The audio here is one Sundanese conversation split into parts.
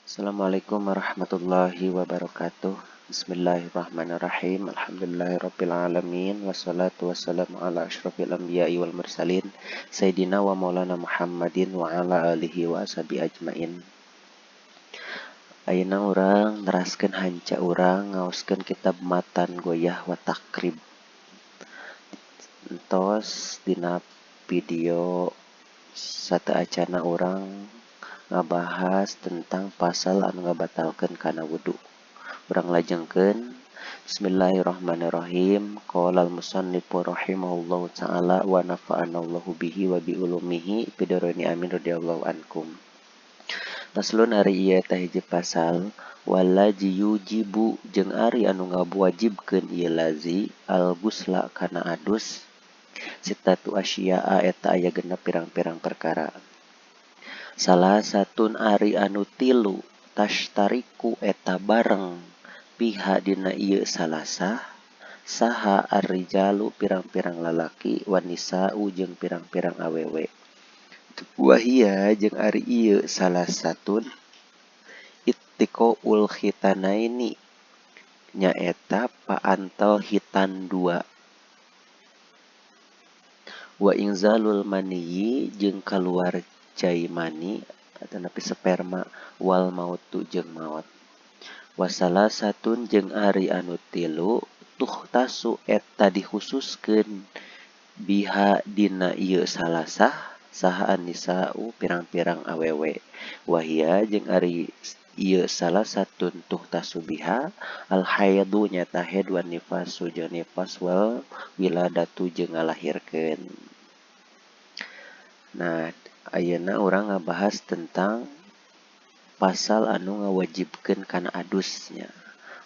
Assalamualaikum warahmatullahi wabarakatuh. Bismillahirrahmanirrahim. Alhamdulillahirabbil alamin wassalatu wassalamu ala asyrafil anbiya'i wal mursalin sayyidina wa maulana Muhammadin wa ala alihi wa ashabi ajmain. Ayeuna urang neraskeun hanca urang ngaoskeun kitab Matan Goyah wa Takrib. Entos dina video sateuacanna urang ngabahas tentang pasal anu ngabatalkeun kana wudu. Urang lajengkeun. Bismillahirrahmanirrahim. Qala al-musannifu rahimahullahu taala wa nafa'anallahu bihi wa bi ulumihi fid amin radhiyallahu ankum. Faslun ari ieu eta hiji pasal walazi yujibu jeung ari anu ngawajibkeun ieu lazi al-gusla kana adus sitatu asya'a eta aya genep pirang-pirang perkara. Salah satun ari anu tilu tashtariku eta bareng piha dina ieu salasah saha ar-rijalu pirang-pirang lalaki wanisa'u jeung pirang-pirang awewe. Wahia jeung ari ieu salasatun ittiqaul khitanaini nyaeta paantel hitan dua. Wa inzalul maniyyi jeung kaluar cai mani atanapi sperma wal mautu jeung maot. Wasalah satun jeung ari anu tilu tuhtasu eta dikhususkeun biha dina ieu salasah saha anisa'u pirang-pirang awewe. Wahia jeung ari ieu salah satun tuhtasu biha al haidu nyata haid wan nifasu jeung nifas wal wiladatu jeung ngalahirkeun. Nah, ayeuna urang ngabahas tentang pasal anu ngawajibkeun kana adusnya.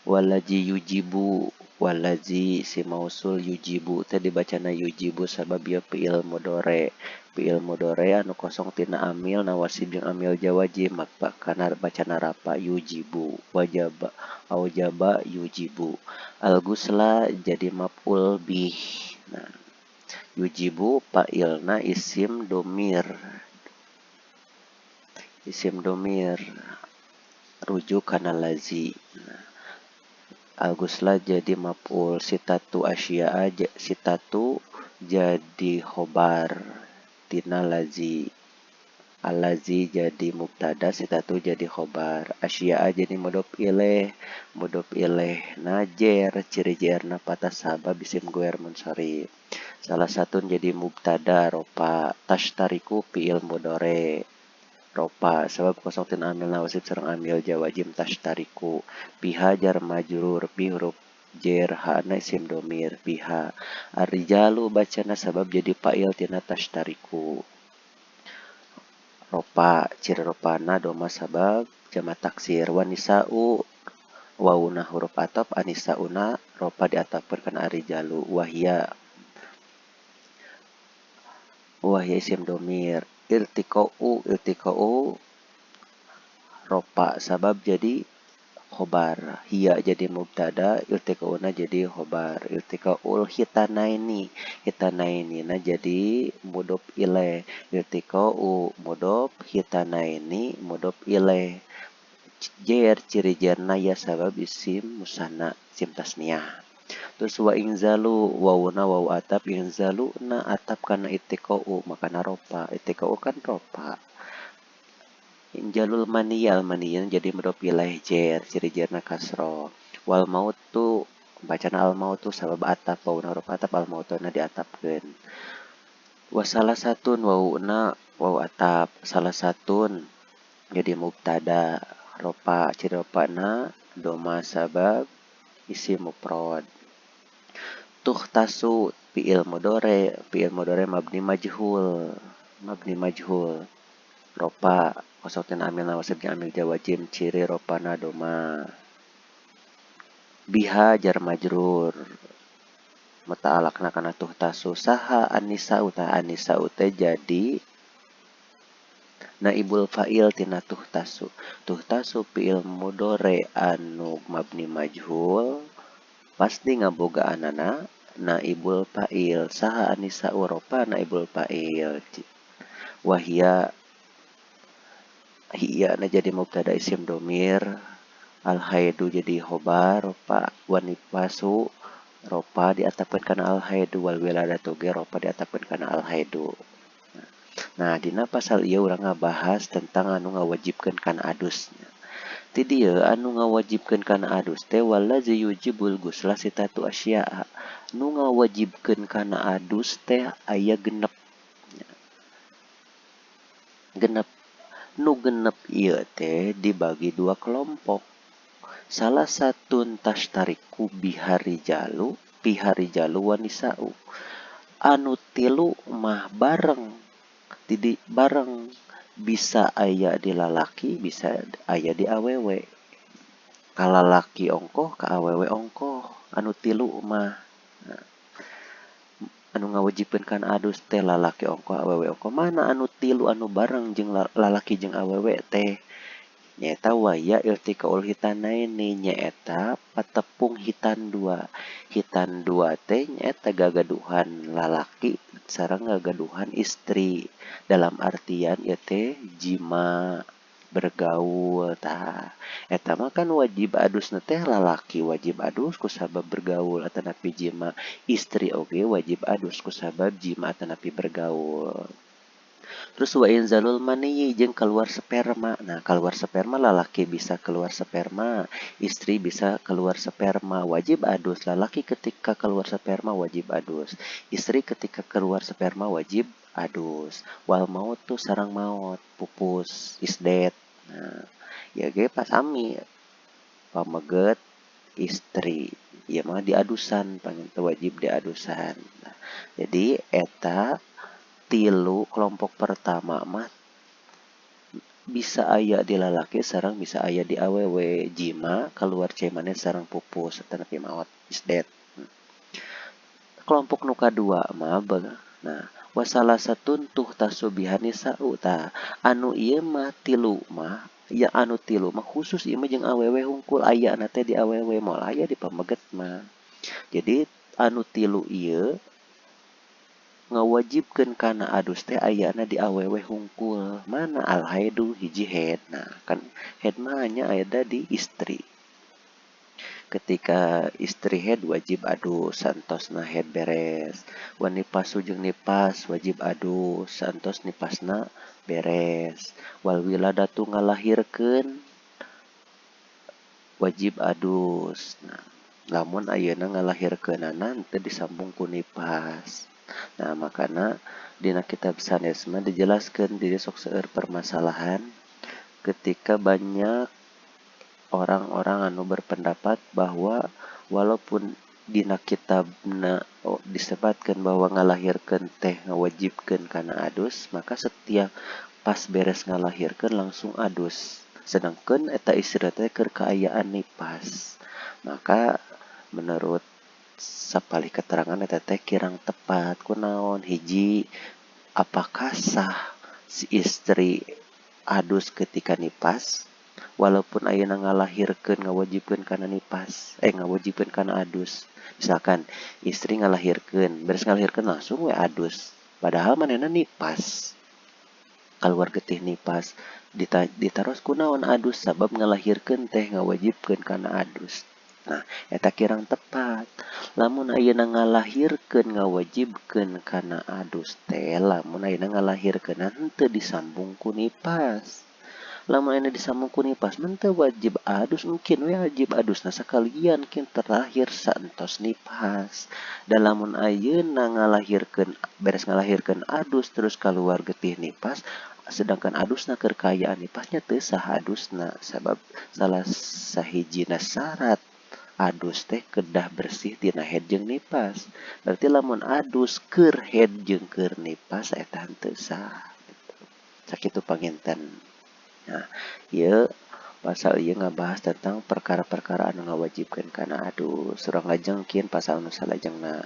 Walazi yujibu, walazi si mausul yujibu teh dibacana yujibu sabab ieu fi'il mudhari. Fi'il mudhari anu kosong tina amil nawasib jeung amil jawajib maka kana bacana rapa yujibu wajaba aujaba yujibu. Al gusla jadi maf'ul bih. Nah, yujibu fa'ilna isim domir. Isim domir rujuk kana lazi. Nah, al-gusla jadi maf'ul sitatu asya'a sitatu jadi khobar tina lazi. Al-lazi jadi mubtada sitatu jadi khobar. Asya'a jadi mudhof ilaih, mudhof ilaih najer ciri jerna patah sabab isim guer munsharif. Salah satu jadi mubtada ropa tashtariku fi'il mudhari. Ropa sabab kosong tina amil nawasib sareng amil jawajim tashtariku biha jar majrur bi huruf jer hana isim domir biha ar-rijalu bacana sabab jadi fa'il tina tashtariku ropa ciri ropana doma sabab jama taksir wanisa'u wauna huruf ataf anisauna ropa diatafkeun kana ar-rijalu wahia wahia isim domir iltiqa'u iltiqa'u ropa sabab jadi khobar hiya jadi mubtada iltiqa'una jadi khobar iltiqa'ul hitanaini hitanaini na jadi mudhof ilaih iltiqa'u mudhof hitanaini mudhof ilaih jer ciri jerna ya sabab isim musanna isim tasniyah. Terus wa inzalu wawuna waw atap inzalu na atap kana ittiqa'u makana ropa ittiqa'u kan ropa injalul maniyal maniyan jadi mudhof ilaih jer ciri jerna kasro wal mautu bacana al mautu sabab atap wawuna huruf atap al mautu na diatapkeun wa salah satun wawuna waw atap salah satun jadi mubtada ropa ciri ropana doma sabab isim mufrad. Tuhtasu fi'il mudhari mabni majhul ropa kosong tina amil nawasib jeung amil jawajim ciri ropana doma biha jar majrur muta'alaqna kana tuhtasu saha anisa'u ta anisa'u teh jadi naibul fa'il tina tuhtasu tuhtasu fi'il mudhari anu mabni majhul pasti ngabogaanana naibul fa'il saha anisa'u ropa naibul fa'il wahia Hiya na jadi mubtada isim domir, al haidu jadi khobar ropa, wan nifasu ropa diatapkeun kana al haidu, wal wiladatu ge ropa diatapkeun kana al haidu. Nah, dina pasal ieu urang ngabahas tentang anu ngawajibkeun kana adus. Ti dieu anu ngawajibkeun kana adus teh wallazi yujibul gusla sitatu asya'a. Nu ngawajibkeun kana adus teh aya genep. Genep. Nu genep ieu teh dibagi dua kelompok. Salah satu tashtariku biharijalu piharijalu wanisa'u. Anu tilu mah bareng, di bareng bisa aya di lalaki, bisa aya di awewe. Ka lalaki ongkoh, ka awewe ongkoh. Anu tilu mah. Nah, anu ngawajibkeun kana adus teh lalaki ongkoh, awewe ongkoh. Mana anu tilu anu bareng jeung lalaki jeung awewe teh? Nyaeta waya iltikaul hitanaini, nyaeta patepung hitan dua. Hitan dua teh nyaeta gagaduhan lalaki sareng gagaduhan istri. Dalam artian ieu teh jima, bergaul. Tah, eta mah kan wajib adusna teh lalaki wajib adus kusabab bergaul atanapi jima, istri oge wajib adus kusabab jima atanapi bergaul. Terus wa inzalul mani jeung keluar sperma. Nah, keluar sperma lalaki bisa keluar sperma, istri bisa keluar sperma, wajib adus. Lalaki ketika keluar sperma wajib adus, istri ketika keluar sperma wajib adus. Wal maut tuh sarang maut, pupus, is dead. Nah, ya ge pasami pameget istri, ieu mah diadusan, panginten wajib diadusan. Nah, jadi eta tilu kelompok pertama mah bisa aya di lalaki sareng bisa aya di awewe, jima keluar cai maneh sareng pupus atanapi maot, is dead. Kelompok nu kadua mah, nah, wasalah satun tuh tasubihan nisa'u. Tah, anu ieu mah tilu mah ya, anu tilu mah khusus ieu mah jeung awewe hungkul, ayana teh di awewe, moal aya di pameget mah. Jadi anu tilu ieu ngawajibkeun kana adus teh ayana di awewe hungkul. Mana? Al haidu, hiji head. Nah, kan head mah hanya ada di istri. Ketika istri head wajib adus santosna head beres. Wan nifasu jeung nipas wajib adus santos nipasna beres. Wal wiladatu ngalahirkeun wajib adus. Nah, lamun ayeuna ngalahirkeunana teu disambung ku nipas. Nah, makana dina kitab sanes mah dijelaskeun di sok seueur permasalahan ketika banyak orang-orang anu berpendapat bahwa walaupun dina kitabna disebatkeun bahwa ngalahirkeun teh ngawajibkeun kana adus, maka setiap pas beres ngalahirkeun langsung adus. Sedangkan eta istri teh keur kaayaan nipas. Maka menurut sapalih keterangan eta teh kirang tepat. Kunaon? Hiji, apakah sah si istri adus ketika nipas walaupun ayeuna ngalahirkeun ngawajibkeun kana nipas, ngawajibkeun kana adus? Misalkan istri ngalahirkeun, beres ngalahirkeun langsung we adus, padahal manehna nipas, keluar getih nipas, ditaros kunaon adus, sabab ngalahirkeun teh ngawajibkeun kana adus. Nah, eta kirang tepat. Lamun ayeuna ngalahirkeun ngawajibkeun kana adus teh lamun ayeuna ngalahirkeun henteu disambung ku nipas. Lamun ayeuna disambung ku nipas mah teu wajib adus, mungkin we wajib adusna sakalian kin terakhir saentos nipas. Dan lamun ayeuna ngalahirkeun beres ngalahirkeun adus terus keluar getih nipas, sedangkan adusna keur kaayaan nipasnya teu sah adusna, sabab salah sahijina syarat adus teh kedah bersih tina head jeung nipas. Berarti lamun adus keur head jeung keur nipas eta henteu sah. Sakitu panginten. Nah, ieu pasal ieu ngabahas tentang perkara-perkara anu ngawajibkeun kana adus. Urang lajengkeun pasal nu salajengna.